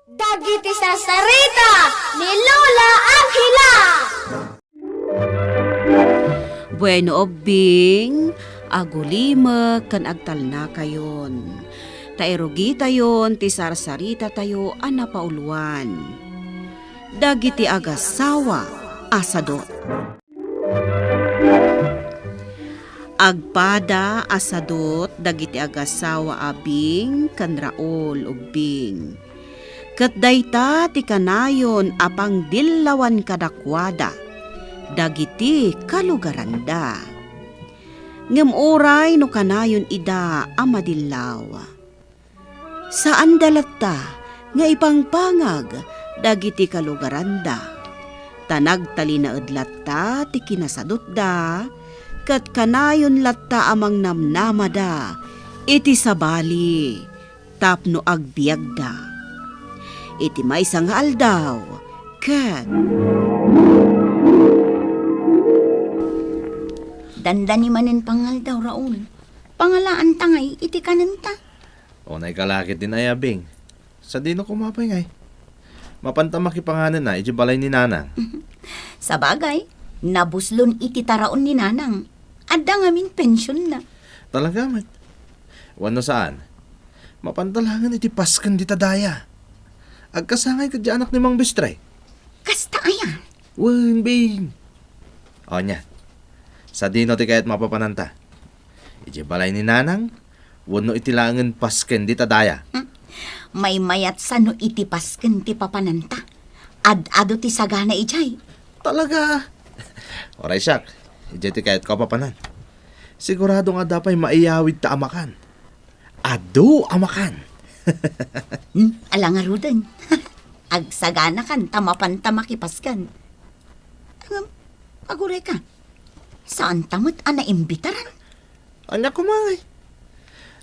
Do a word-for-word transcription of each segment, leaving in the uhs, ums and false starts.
Dagiti sarsarita ni Lola Angela. Bueno, ubbing, agulimek ken agtalnakayon. Ta irugitayon ti sarsaritatayo a napauluan. Dagiti agassawa a sadot. Agpada a sadot dagiti agassawa a Bing ken Raul, ubbing. Ket dayta ti kanayon a pangdillawan kadakuada dagiti kalugaranda. Ngem uray no kanayon ida a madillaw, saanda latta nga ipangpangag dagiti kalugaranda, ta nagtalinaed latta ti kinasadutda, ket kanayon latta a mangnamnamada iti sabali tapno agbiagda. Iti maysa nga aldaw, ket dandani manen pangaldaw, Raul. Pangalaanta ngay iti kanenta. Unay ka la ketdin aya, Bing. Sadino koma pay ngay? Mapanta makipanganenna iti balay ni Nanang. Sabagay, nabuslon iti taraon ni Nanang. Adda ngamin pensionna. Talaga met. Wenno saan? Mapanta laengen iti pasken dita daya. Agkasangay ket di anak ni Mang Bistre. Kasta aya? Wen, Bing. O, ania? Sadino ti kayat mapapananta? Iti balay ni Nanang? Wenno iti laengen pasken dita daya? Hmm. Maymayat sa no iti pasken ti papananta. Ad-adu ti sagana idiay. Talaga? Uray siak, idiay ti kayatko a papanan. Sigurado nga adda pay maiyawidta a makan. Adu a makan. Hmm, ala ngaruden. Agsaganakan ta mapanta makipasken. Ngem, agurayka. Saanta met a naimbitaran? Ania koma ngay?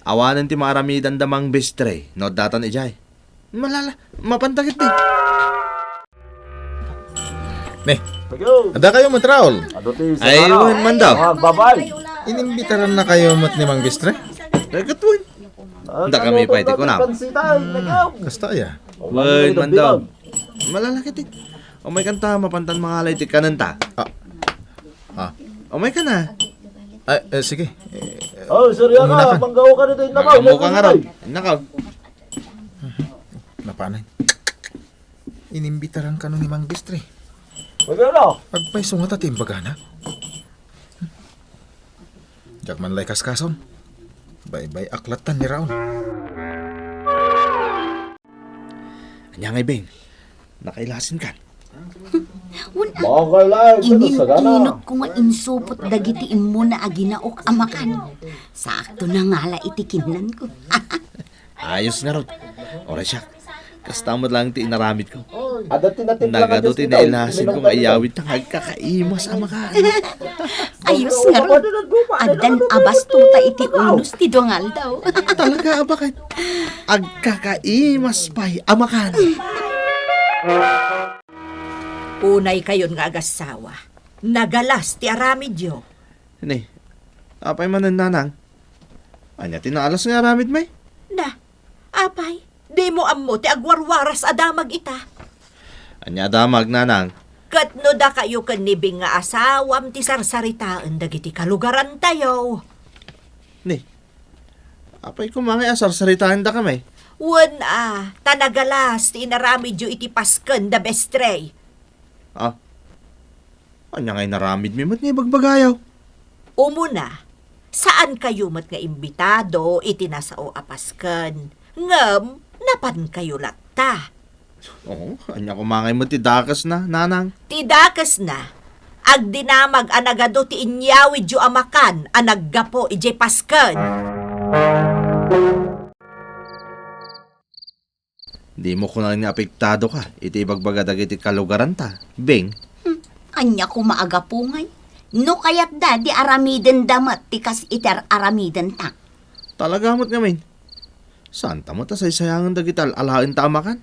Awanen ti maaramidanda Mang Bistre no addatan idiay. Malala, mapanta ketdi. Ne, adda kayo met, Raul? Adu ti sagana. Ay, wen, Mando. Mga babay. Inimbitarannakayo met ni Mang Bistre? Ay, ket wen. Dakami pay ti kunam. Kasta aya? Wen, Mando. Malala ketdi. Umaykan ta, mapantan mangalay ti kanenta. Ah. Ah. Umaykan a. Ay, eh, sige. Eh, oh, sorry, umuna ka. Manggaw ka dito, innakaw. Manggaw ka nga ron. Innakaw. Napanay. Inimbitaran kano ni Mang Bistre. Pwede na. Agpayso nga ta ti imbagana. Diak man lay kaskason. Baybay-ak lattan ni Raul. Ania ngay, Bing? Nakailasin kan? Wen, ah, inintinok ko nga insupot dagiti immuna a ginaok a makan. Sakto na ngala iti kinnanko. Ayos ngarud. Uray siak, kasta met laeng ti inaramidko. Nagadu ti nailasinko nga iyawidta nga agkakaimas a makan. Ayos ngarud. Addan a bastota iti unos ti dua nga aldaw. Talaga a baket. Agkakaimas pay a makan. Unaykayon nga agassawa, nagalas ti aramidyo. Ni, apay manen, nanang? Ania ti naalas nga aramidmi? Na, apay, dimo ammo ti agwarwaras a damag ita? Ania a damag, nanang? Ket no dakayo ken ni Bing nga asawam ti sarsaritaen dagiti kalugarantayo. Ni, apay koma ngay a sarsaritaendakami? Wen a, ta nagalas ti inaramidyo iti pasken da Bestre. Ah, ania nga inaramidmi met nga ibagbagayo? Umuna, saankayo met nga imbitado iti nasao a pasken, ngem napankayo latta. Oo, ania koma ngay met ti dakesna, nanang? Ti dakesna, agdinamag a nagadu ti inyawidyo a makan a naggapu idiay pasken. Dimo kunana nga apektado ka iti ibagbaga dagiti kalugaranta, Bing? Hmm, ania koma a gapu ngay? No kayatda, di aramidenda met ti kas iti ar-aramidenta. Talaga met ngamin. Saanta met a saysayangen dagiti al-alaenta a makan?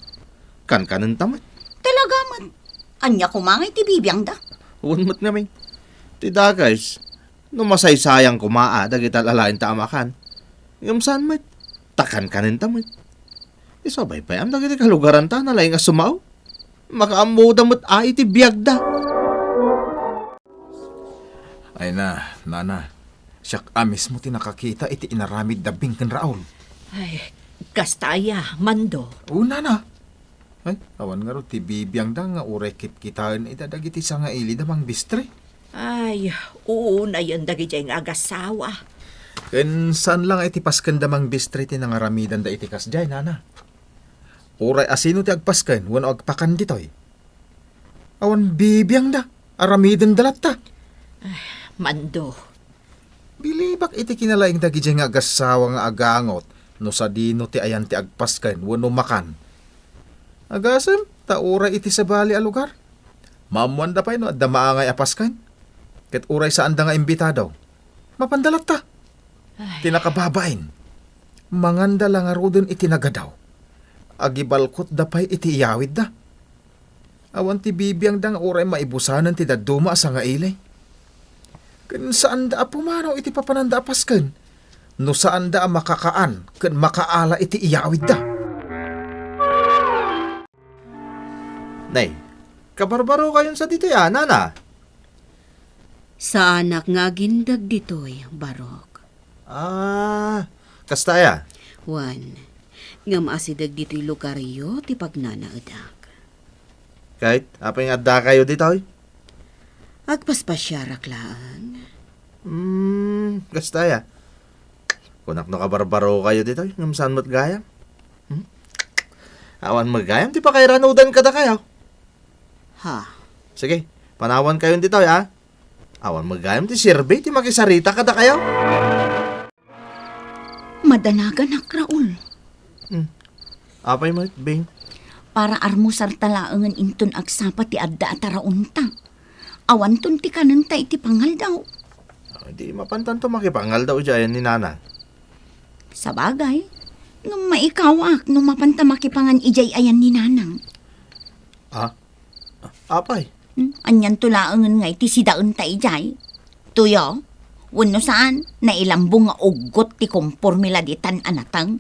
Kankanenta met. Talaga met. Ania koma ngay ti bibiangda? Wen met ngamin. Ti dakes, no masaysayang koma a dagiti al-alaenta a makan. Ngem saan met. Ta kankanenta met. Isabay pay am dagiti kalugaranta, nalaing a sumao. Makaammoda met a iti biagda. Ay na, nana. Siak a mismo ti nakakita iti inaramid da Bing ken Raul. Ay, kasta aya, Mando. O, nana. Ay, awan ngarud ti bibiangda nga uray kitkitaen ida dagiti sangaili da Mang Bistre. Ay, unayen dagidiay nga agasawa. Ken saan la nga iti pasken da Mang Bistre ti nangaramidanda iti kasdiay, nana. Uray asino ti agpasken wenno agpakan ditoy. Awan bibiangda, aramidenda latta. Ay, Mando. Bilibak iti kinalaing dagidiay nga agasawa nga agangot no sadino ti ayan ti agpasken wenno makan. Agasem, ta uray iti sabali a lugar. Maammoanda pay no adda maangay a pasken. Ket uray saanda nga imbitado, mapanda latta. Ay. Ti nakababain, manganda la ngaruden iti nagadaw. Agibalkotda pay iti iyawidda. Awan ti bibiangda nga uray maibusanen ti dadduma a sangaili. Ken saanda a pumanaw iti papananda a pasken no saanda a makakaan ken makaala iti iyawidda. Nay, kabarbarokayon sa ditoy a, nana? Saanak nga agindeg ditoy, Barok. Ah, kasta aya? Wen, ngem asideg ditoy lugaryo ti pagnanaedak. Ket apay nga addakayo ditoy? Agpaspasiarak laeng. Hmm, kasta aya? Kunak no kabarbarokayo ditoy, ngem saan met gayam? Hmm? Awan met gayam ti pakairanudan kadakayo. Ha? Sige, panawankayon ditoy, a. Awan met gayam ti serbi ti makisarita kadakayo. Madanaganak, Raul. Hmm. Apay met, Bing? Para armusarta laengen inton agsapa ti adda a taraonta. Awanton ti kanenta iti pangaldaw. Ah, di mapantanto makipangaldaw idiay ayan ni Nanang. Sabagay, ngem maikawak no mapanta makipangan idiay ayan ni Nanang. Ah? Apay? Hmm, anianto laengen nga iti sidaenta idiay? Tuyo? Wenno saan, nailambong nga uggot ti kompormi la ditan a nateng?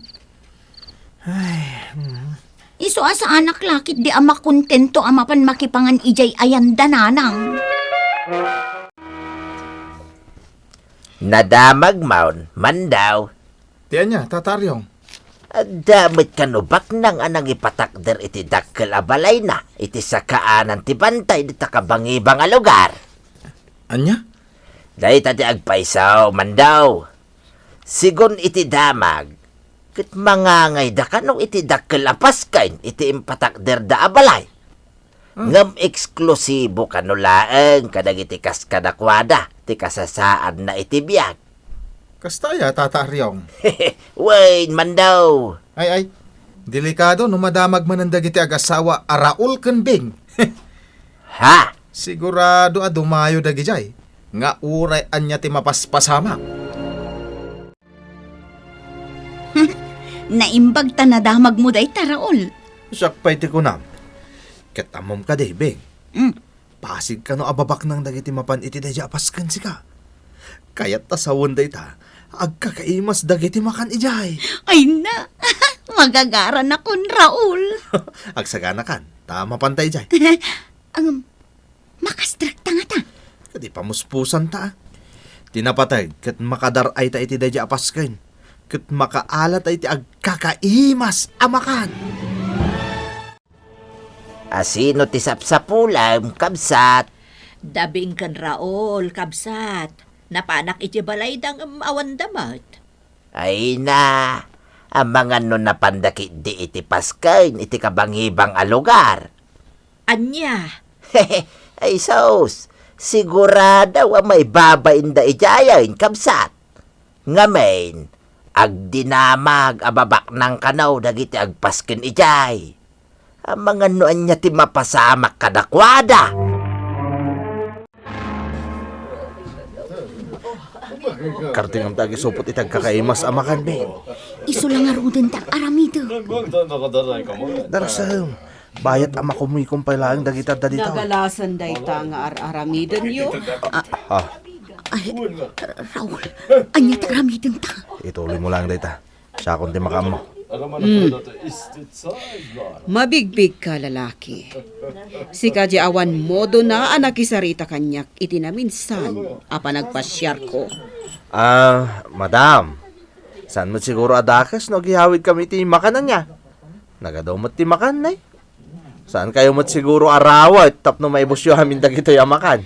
Ay, mm. Isu a saanak la ketdi a makontento a mapan makipangan idiay ayan da Nanang. Nadamagmon, Mandaw. Ti ania, Tata Ariong? Adda met kano baknang a nangipatakder iti dakkel a balayna iti sakaanan ti bantay dita kabangibang a lugar. Ania? Dayta ti agpayso, Mandaw. Sigun iti damag, ket mangangayda kano iti dakkel a pasken iti impatakderda a balay. Ah. Ngem eksklusibo kano laeng kadagiti kas kadakuada ti kasasaadna iti biag. Kasta aya, Tata Ariong? Wen, Mandaw. Ay, ay. Delikado no madamag manen dagiti agasawa a Raul ken Bing. Ha? Sigurado a dumayo dagidiay nga uray ania ti mapaspasamak. Naimbag ta nadamagmo dayta, Raul. Siak pay ti kunam. Ket ammom kadi, Bing? Mm. Pasig kano a babaknang dagiti mapan iti daydiay a pasken sika. Kayat ta sawen dayta, agkakaimas dagiti makan idiay. Ay na, magagaranakon, Raul. Agsaganakan, ta mapanta idiay. Ang Makastrekta ngata. Kadi pamuspusanta, a. Ti napateg ket makadar-ayta iti daydiay a pasken, ket makaalata iti agkakaimas a makan. Asino ti sapsapulem, kabsat? Da Bing ken Raul, kabsat. Napanak iti balayda ngem awanda met. Ay na, amangan no napanda ketdi iti pasken iti kabangibang a lugar. Ania? Ay sus, sigurado a maibabainda idiayen, kabsat. Ngamin, agdinamag a babaknang kano dagiti agpasken idiay. Amangan no ania ti mapasamak kadakuada. Kartingam ta agisupot iti agkakaimas a makan, Bing. Isu la ngaruden ti aramidek. Darasem, bayat a makumikom pay laeng dagiti adda dita. Nagalasan dayta nga ar-aramidenyo. Ah. Ah. Ay, Raul, ania ti aramidenta? Ituloy mo laeng dayta. Siakon ti makaammo. Mm. Mabigbigka, lalaki. Sika di awan modona a nakisarita kaniak iti naminsan a panagpasiarko. Ah, madam, saan met siguro a dakes no agihawidkami iti makan ania? Nagadu met ti makan, ne? Saankayo met siguro a rawet tapno maibusyo amin dagitoy a makan?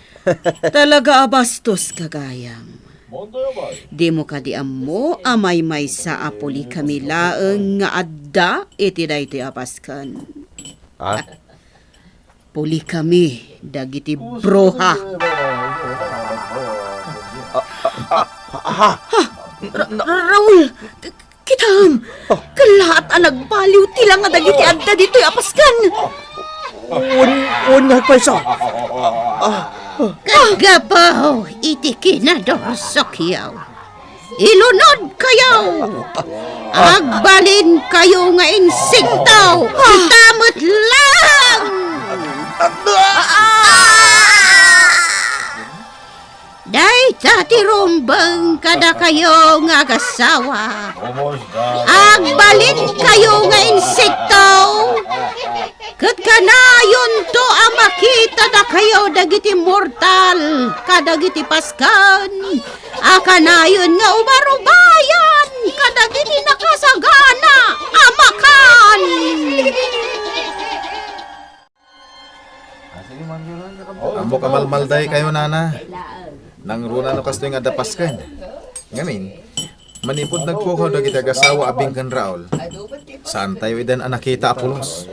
Talaga a bastos, gagayam. Dimo kadi ammo a maymaysa a Polycami laeng nga adda iti daytoy a pasken? Ha? Polycami dagiti bruha. Ah, ah, ah, ah, ha? Ra-, Ra-, Raul, k-, kitam! Oh. Kallaat a nagbaliw ti langa dagiti adda ditoy a pasken. Wen-, wenno agpayso. Ah. Ket gapu iti kinadursokyo, ilunodkayo. Agbalinkayo nga insekto. Ita met laeng. Dayta ti rumbeng kadakayo nga agasawa. Agbalinkayo nga insekto, ket kanayonto a makita dakayo dagiti mortal kadagiti pasken a kanayon nga umarubayan kadagiti nakasagana a makan. Ammok a malmaldaykayo, nana. Nangruna no kastoy nga adda pasken. Ngamin, manipud nagpukaw dagiti agasawa a Bing ken Raul, saantayo idan a nakita a pulos.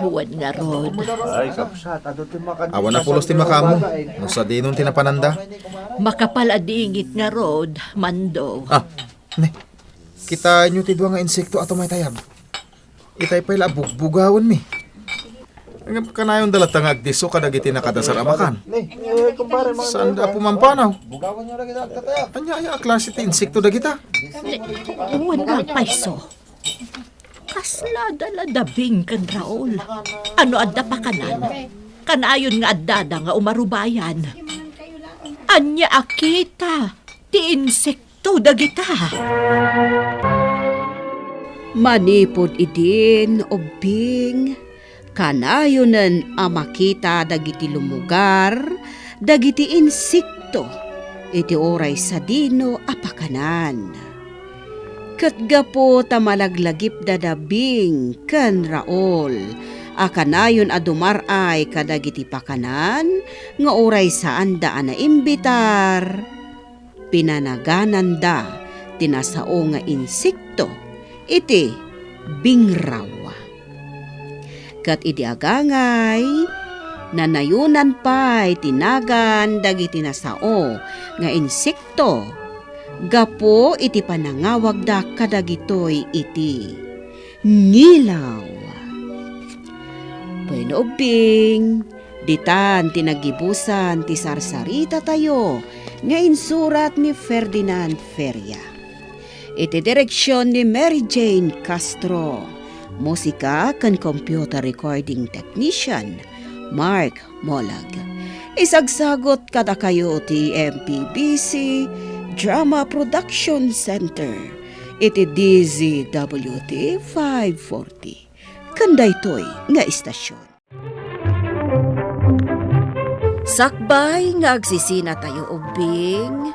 Wen ngarud. Awan a pulos ti makaammo no sadinon ti napananda. Makapal a dingit ngarud, Mando. Ah, ne. Kitaenyo ti dua nga insekto a tumaytayab. Itay pay la a bugbugawenmi. Ngem kanayonda latta nga agdisso kadagiti nakadasar a makan. Saanda a pumampanaw. Ania aya a klase ti insekto dagita? Wen nga agpayso. Kaslada la da Bing ken Raul. Ano adda pakanan? Kanayon nga addada nga umarubayan. Ania a kita ti insekto dagita? Manipud idin, ubbing, kanayonen a makita dagiti lumugar, dagiti insekto, iti uray sadino a pakanan. Ket gapu ta malaglagipda da Bing ken Raul a kanayon a dumar-ay kadagiti pakanan nga uray saanda a naimbitar, pinanagananda ti nasao nga insekto iti bingraw. Ket idi agangay, nanayonan pay ti nagan dagiti nasao nga insekto gapu iti panangawagda kadagitoy iti ngilaw. Bueno, ubbing, ditan ti nagibusan ti sarsaritatayo nga insurat ni Ferdinand Feria. Iti direksion ni Mary Jane Castro. Musika ken computer recording technician, Mark Molag. Isagsagut kadakayo ti M P B C Drama Production Center iti D Z W T five forty. Ken daytoy nga istasyon. Sakbay nga agsisinatayo ubbing,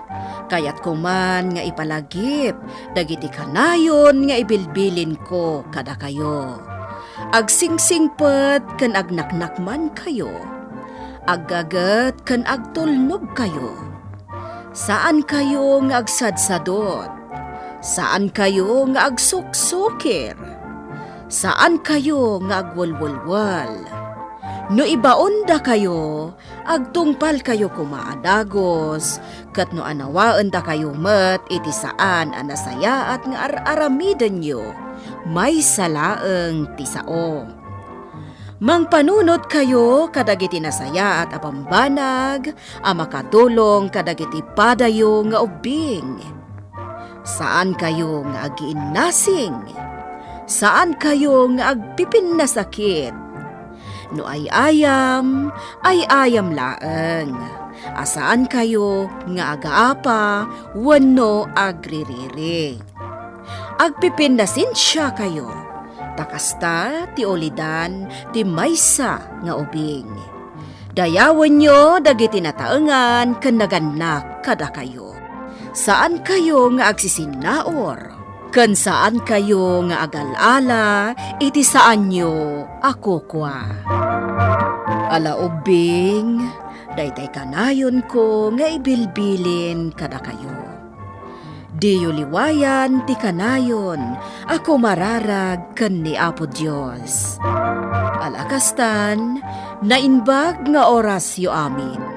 kayatko man nga ipalagip dagiti kanayon nga ibilbilinko kadakayo. Agsingsingpet ken agnaknakmankayo. Aggaget ken agtulnogkayo. Saankayo nga agsadsadot. Saankayo nga agsuksukir. Saankayo nga agwelwelwel. No ibaondakayo, agtungpalkayo koma a dagus, ket no anawaendakayo met iti saan a nasayaat nga ar-aramidenyo, maysa laeng ti sao. Mangpanunotkayo kadagiti nasayaat a bambanag a makatulong kadagiti padayo nga ubbing. Saankayo nga agiinnasing. Saankayo nga agpipinnasakit. No ay-ayam, ay-ayam laeng. A saankayo nga agaapa wenno agririri. agpipinnasensiakayo, ta kasta ti ulidan ti maysa nga ubing. Dayawenyo dagiti nataengan ken nagannak kadakayo. Saankayo nga agsisinnaur, ken saankayo nga agal-ala iti saanyo a kukua. Ala ubbing, daytay kanayonko nga ibilbilin kadakayo. Diyo liwayan ti kanayon a kumararag ken ni Apo Dios. Ala kastan, naimbag nga orasyo amin.